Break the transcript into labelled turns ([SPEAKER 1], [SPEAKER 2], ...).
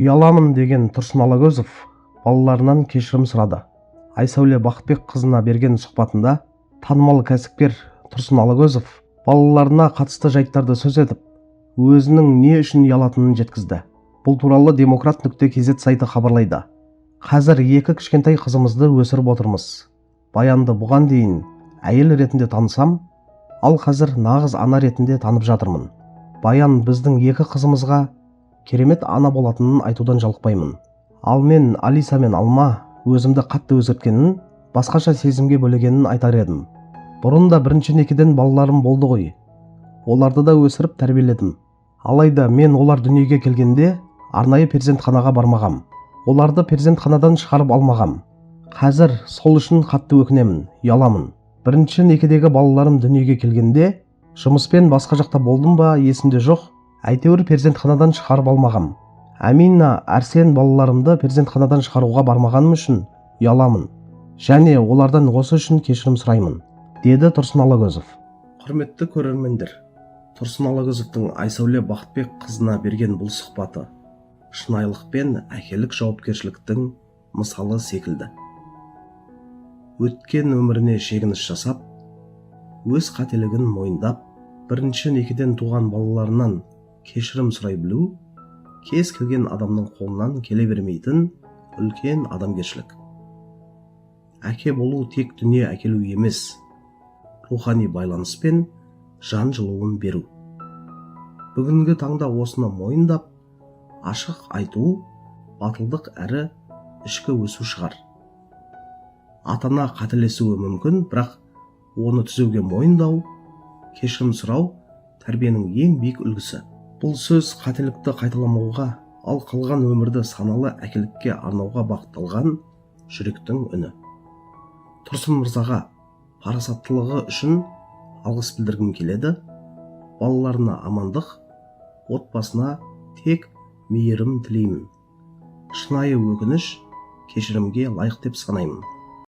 [SPEAKER 1] Ұяламын деген Тұрсын Алагөзов балаларынан кешірім сұрады. Айсәуле Бақытбек қызына берген сұхбатында танымал кәсіпкер Тұрсын Алагөзов балаларына қатысты жайттарды сөз етіп, өзінің не үшін ұялатынын жеткізді. Бұл туралы Демократ.kz сайты хабарлайды. Қазір екі кішкентай қызымызды өсіріп отырмыз. Баянды бұған дейін әйел ретінде танысам, ал қазір нағыз ана ретінде танып жатырмын. Баян біздің екі қызымызға керемет ана болатынын айтудан жалықпаймын. Ал мен Алиса мен Алма өзімді қатты өзгерткенін, басқаша сезімге бөлегенін айтар едім. Бұрын да бірінші некеден балаларым болды ғой. Оларды да өсіріп тәрбиеледім. Алайда мен олар дүниеге келгенде арнайы перзентханаға бармағам. Оларды перзентханадан шығарып алмағам. Қазір сол үшін қатты өкінемін, ұяламын. Бірінші некедегі балаларым дүниеге келгенде жұмыспен басқа жақта болдым ба, есімде жоқ, әйтеуір перзентханадан шығарып алмағам. Әмина, Әрсен балаларымды перзентханадан шығаруға бармағаным үшін ұяламын және олардан осы үшін кешірім сұраймын, деді Тұрсын Алагөзов. Құрметті көрермендер, Тұрсын Алагөзовтың Айсәуле Бақытбек қызына берген бұл сұхбаты шынайылық пен әкелік жауапкершіліктің мысалы секілді. Өткен өміріне шегініс жасап, өз қателігін мойындап, бірінші некеден туған балаларынан кешірім сұрай білу кез келген адамның қолынан келе бермейтін үлкен адамгершілік. Әке болу тек дүние әкелу емес, рухани байланыс пен жан жылуын беру. Бүгінгі таңда осыны мойындап, ашық айту батылдық әрі ішкі өсу шығар. Ата-ана қателесуі мүмкін, бірақ оны түзеуге мойындау, кешірім сұрау тәрбиенің ең биік үлгісі. Бұл сөз қателікті қайталамауға, ал қалған өмірді саналы әкелікке арнауға бағытталған жүректің үні. Тұрсын мырзаға парасаттылығы үшін алғыс білдіргім келеді. Балаларына амандық, отбасына тек мейірім тілеймін. Шынайы өкініш кешірімге лайық деп санаймын.